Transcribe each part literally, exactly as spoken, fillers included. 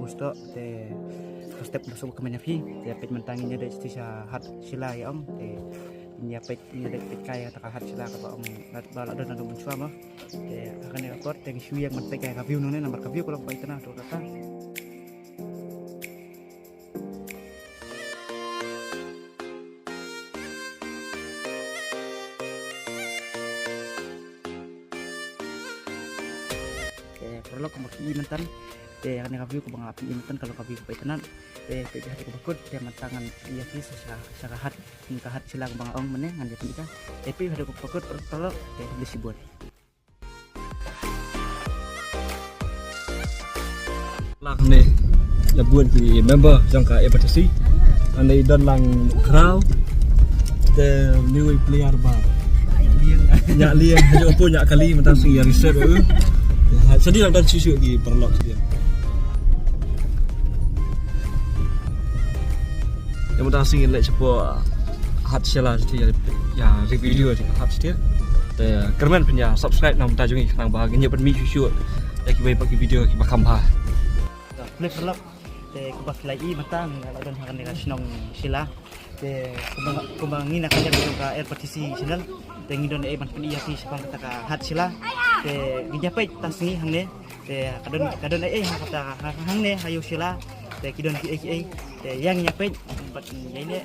Usto te step na suk kmen ïa phi te peit mynta ngin ïa dei sha hat Shila ïa ong te ngin ïa peit ngin ïa dei peit kai kata ka hat Shila kaba ong ba la don na mynshuwa mo. Te ha kane ka por te ngi shu ïeng ban peit kai ka view nong ne namar ka view ka long ba itynnad to kata. Te paralok kumba phi i mynta te kane ka view kumba nga phi i mynta ka long ka view kaba itynnad. Te peit haduh kaba kut te mynta ngan ïa phi sha sha ka hat, ka hat Shila kumba nga ong mynne ngan ïa phi ka. Te peit haduh kaba kut paralok te khublei shibun. Lang ne la bun ki member jong ka A P T C. Ane don lang khraw. Te ni wei player ba. Nya lieng, nya pun nya kali mynta sing ïa reset. Sadi lang don shisha ki paralok sadi. Ïa mynta sing ïa leh shapoh hat Shila sadi ïa review ïa hat sadi. Te kyrmen phin ïa subscribe na mynta jong ngi khnang ba ngin ïa pynmih shuh shuh ïa kiwei pat ki video kiba kham bha. Te khublei paralok. Te kumba phi la i mynta ngi la don ha kane ka shnong Shila. Te kumba kumba ngi na ka liang jong ka R P T C channel. Te ngi don ei ban pyni ïa phi shaphang kata ka hat Shila. Te ngi ïa peit tang sngi hangne. Te ka don ka don ei ei ha kata ha hangne ha ïew Shila. Te ki don ki ei ki ei. Te ïa ngi ïa peit bad ngi ïa leh.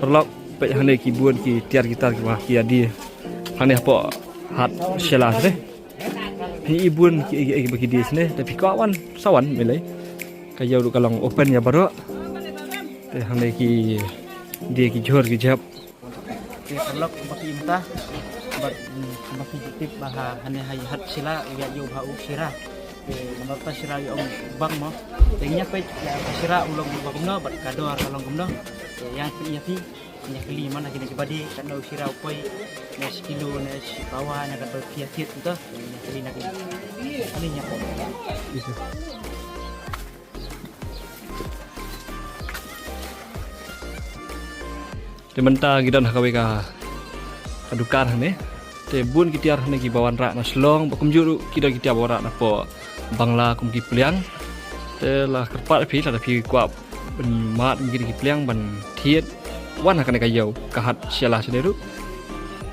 Paralok peit hangne ki bun ki tiar ki tar kiba ki ïa die. Hangne hapoh hat Shila te. Hi i bun ki, ki, ki, ki die sne te phi kwah wan sa wan mele. Ka ïew ruh ka long open ïa baroh. Te hangne ki die ki jhur ki jhep. Te paralok kumba phi i mynta bad kumba phi tip ba ha hangne ha i hat Shila u ïa ïew bha u Shira. Te namar ta Shira u ong bang mo. Te ngi ïa peit ïa ka Shira u long ba kumno bad ka dor ka long kumno. Te ïa phi ïa phi. Ïa kylli man ha kine ki badi katno u Shira u poi ne shi kilo ne shi pawa ne katno phi ïa thied kumta. Ïa kylli na kine. Kylli ïa. Te mynta ngi don ha kawei ka ka dukan hangne. Te bun ki tiar hangne kiba wanrah na Shillong ba kumjuh ruh ki don ki tiar ba wanrah na poh Bangla kum ki pliang. Te la kyrpad phi lada phi kwah ban mad kum kine ki pliang ban thied wan ha kane ka ïew ka hat Shila shane ruh.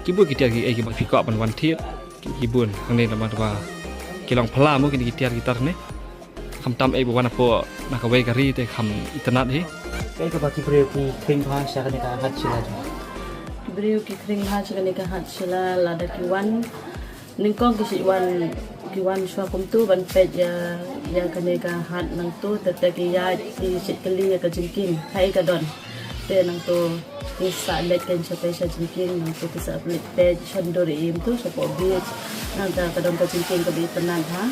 Ki bun ki tiar ki ei kiba phi kwah ban wan thied ki, ki bun hangne namar ba ki long phylla mo kine ki tiar ki tar ne. Khamtam ei ba wan hapoh na kawei ka ri te kham itynnad hi. Kaei kaba ki briew ki khring bha sha kane ka hat Shila jong. Ki briew ki khring bha sha kane ka hat Shila lada ki wan nyngkong ki shu wan ki wan shuwa kumtu ban peit ïa ïa kane ka hat nangtu te te ki ïa ki shu kylli ïa ka jingkieng kaei ka don. Te nangtu ki sa leit kein sha peit sha jingkieng nangtu ki sa leit peit sha dur im tu sha poh beach. Nangta ka don ka jingkieng kaba itynnad ha.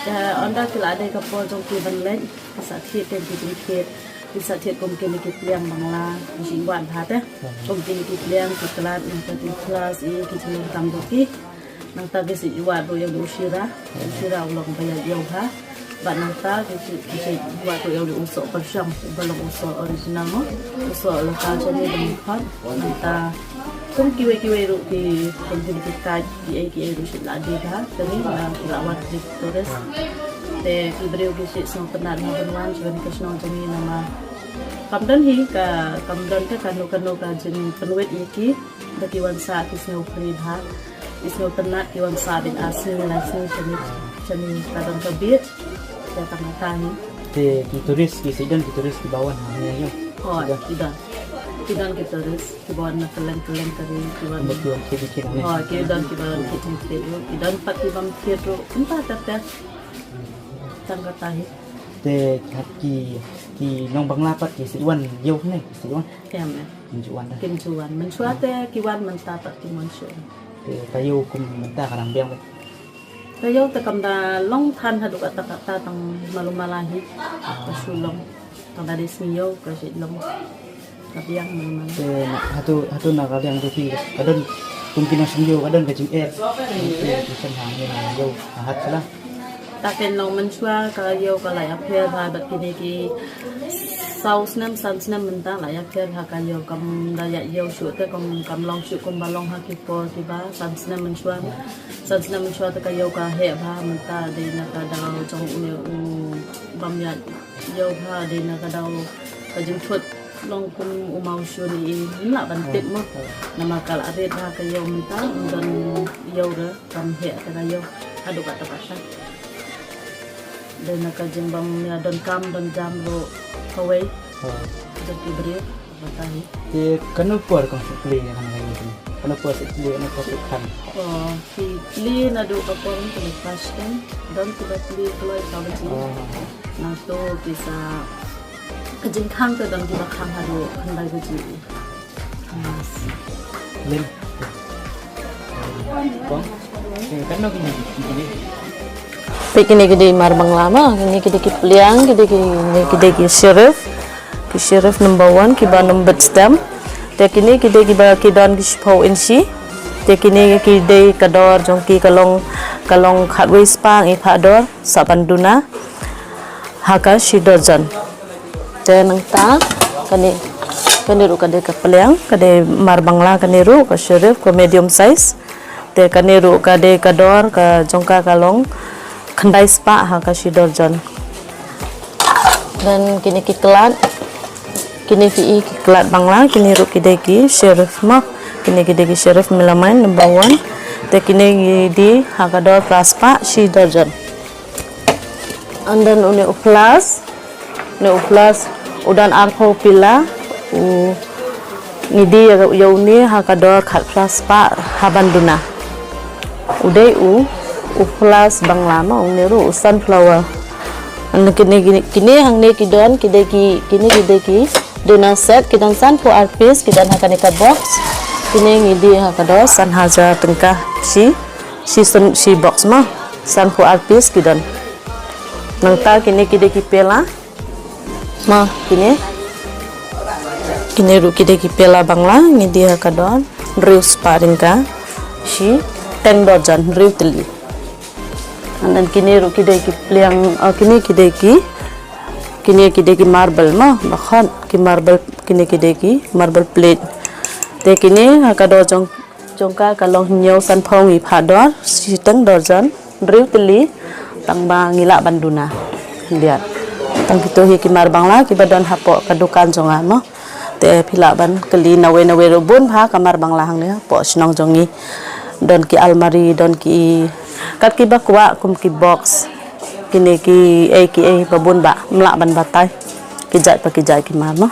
Te ynda ki la dei ka por jong ki ban leit ki sa thied kein ki jingthied. Ki sa thied kum kine ki pliang Bangla ki jingwad ha te. Kum kine ki pliang ki klat nangta ki plus i ki jingwad tam jong ki. Nangta ki shu wad ruh ïa u Shira. U Shira u long ba ïa ïew ha. Bad nangta ki shu ki shu wad ruh ïa u soh pyrshang ba long u soh original mo. U soh lokal jong ngi ba ngi khot. Nangta kum kiwei kiwei ruh ki kum kine ki kait kiei kiei ruh shu la die bha. Kane la ki la wad ki tourist. Te ki briew ki shu sngewtynnad ban wan sha kane ka shnong jong ngi namar kam don hi ka kam don ka kano kano ka jingpynwit ïa ki. Da ki wan sah ki sngew free bha. Ki sngewtynnad ki wan sah bad ar sngi lai sngi shane shane ka don ka beach. Te tang kata hi. Te ki tourist ki sdang ki tourist kiba wan ha ïa. Oh, ki don. Ki don ki tourist kiba wan na kylleng kylleng ka ri ki wan. Ki wan ki bikin. Oh, ki don kiba wan ki bikin. Ki don pat kiba wan ki ro. Kumta ter ter. Tang kata hi. Te ki ki nong Bangla pat ki sdang wan ïa ne ki sdang wan. Em em. Mynjuan da. Kin juan. Mynshuwa te ki wan mynta pat ki mon shuwa. Te ka ïew kum mynta ka dang biang. Ka ïew te kam da long than haduh katta katta tang malu mala hi. Ka shu long. Tang da dei sngi ïew ka shu long. Ka biang malu mala. Te na hatu hatu na ka biang tu phi ka don kum ki nong sngi ïew ka don ka jingeh. Ki shen ha ngi na ïew ha hat sala. Ta ken long mynshuwa ka ïew ka la ïapher bha bad kine ki Saw snem, san snem mynta la ïa pher ha ka ïew, kam da ïa ïew shuh te kam, kam long shuh kumba long ha ki por kiba san snem mynshuwa. San snem mynshuwa te ka ïew ka heh bha, mynta dei na ka daw jong u, u bym ïa ïew bha, dei na ka daw ka jingthut long kum u maw shun i, i lah ban tip mo. Namar ka la rit bha ka ïew mynta, ym don ïew re, kam heh te ka ïew haduh katta katta. Dei na ka jingbym ïa donkam donkam ruh kawei. Don ki briew batai. Te kano por kong shu plie ïa kane ka ïing? Kano por shu plie, kano por shu khang? Oh, ki plie naduh ka por ka le first time. Don kiba plie kloi ka baji. Na to ki sa ka jingkhang te don kiba khang haduh khyndai baji. Lim. Kong. Te kano kine ki plie? Te kine ki dei mar Bangla ma, kine ki dei ki pliang, ki dei ki, kine ki dei ki sherif, ki sherif number one, kiba ym bit stem. Te kine ki dei kiba ki don ki shiphew inshi. Te kine ki dei ka dor jong ki ka long, ka long khatwei spah ngi phah dor, sa ban duna ha ka shi dorjan. Te nangta kane, kane ruh ka dei ka pliang, ka dei mar Bangla kane ruh ka sherif ka medium size. Te kane ruh ka dei ka dor ka jong ka ka long khyndai spah ha ka shi dorjan. Then kine ki klat, kine ki i ki klat Bangla, kine ruh ki dei ki sherif ma, kine ki dei ki sherif melamine number one. Te kine ki dei ha ka dor phra spah shi dorjan. And then une u flask, une u flask u don arphew pila, u ngi die ïa, ïa une ha ka dor khatphra spah ha ban duna. U dei u, u flask Bangla ma, une ruh u sunflower. And kine, kine, kine hangne ki don, ki dei ki, kine ki dei ki dinner set, ki don sanphew ar piece, ki don ha kane ka box. Kine ngi die ha ka dor san hajar tyngka shi, shi san, shi box ma, sanphew ar piece ki don. Nangta kine ki dei ki pela. Ma, kine. Kine ruh ki dei ki pela Bangla, ngi die ha ka dor hynriew spah tyngka shi teng dorjan, hynriew tylli. And then kine ruh ki dei ki pliang, oh, kine ki dei ki, kine ki dei ki marble ma, ba khot ki marble, kine ki dei ki marble plate. Te kine ha ka dor jong jong ka ka long hynñiew sanphew ngi phah dor, shiteng dorjan, hynriew tylli, tang ba ngi lah ban duna khyndiat. Tang kito hi ki mar Bangla kiba don hapoh ka dukan jong nga mo. Te phi lah ban kylli nawei nawei ruh bun bha ka mar Bangla hangne hapoh shnong jong ngi. Don ki almari, don ki kat kiba kwah kum ki box. Kine ki ei ki ei ba bun ba ym lah ban batai. Ki jait pa ki jait ki mar mo.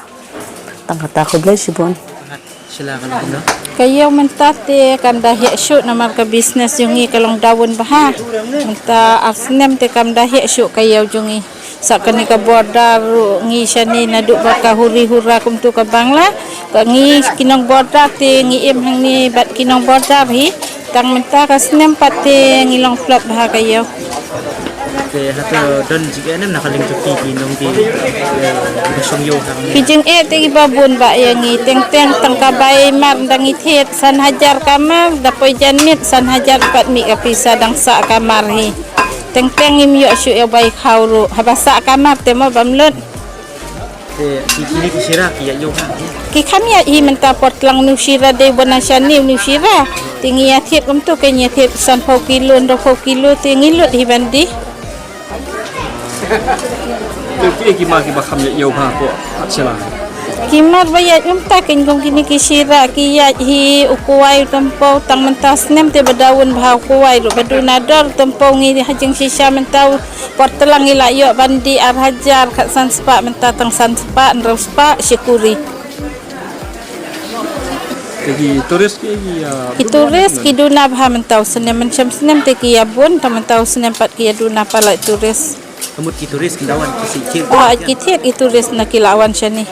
Tang kata, khublei shibun. Ka ïew mynta te kam da heh shuh namar ka business jong ngi ka long down bha. Mynta ar snem te kam da heh shuh ka ïew jong ngi. Sa kane ka border ruh ngi shane naduh ba ka huri hura kumtu ka Bangla. Ka ngi ki nong border te ngi im hangne bad ki nong border hi. Tang mynta ka snem pat te ngi long flop bha ka ïew. Te hato don jingeh ne em na ka liang jong phi ki nong ki, eh, ba shong ïew hangne? Ki jingeh te kiba bun bha ïa ngi, teng teng tang ka bai mar dang ïathied san hajar ka mar, da poi jan miet san hajar pat mih ka pisa dang sah ka mar hi. Teng teng ngim ïoh shuh ïa bai khaw ruh, haba sah ka mar te mo bym lut. Te ki, kine ki shira ki ïa ïoh ha? Ki kham ïa hi mynta por tlang, une u shira dei u ba na shane une u shira. Te ngi ïa thied kumto, ke ngi ïa thied sanphew kilo, hynriewphew kilo, te ngi lut hi ban die. Te ki, ki mar kiba kham ïa ïoh ha ko, ha shira? Ki mar ba ïa mynta ken kum kine ki shira ki ïa hi u kwai u tympew, tang mynta snem te ba down bha u kwai ruh ba duna dor, tympew ngi ha jingshisha mynta u Por tlang ngi la ïoh ban die ar hajar khatsan spah, mynta tang san spah, hynriew spah shi kuri. Te ki tourist ki, ki, ah, ki tourist ki duna bha mynta u snem, mynshem snem te ki ïa bun, tang mynta u snem pat ki ïa duna palat tourist. Ka mut ki tourist ki la wan ki shu thied. Oh, ki thied ki tourist na ki la wan shane.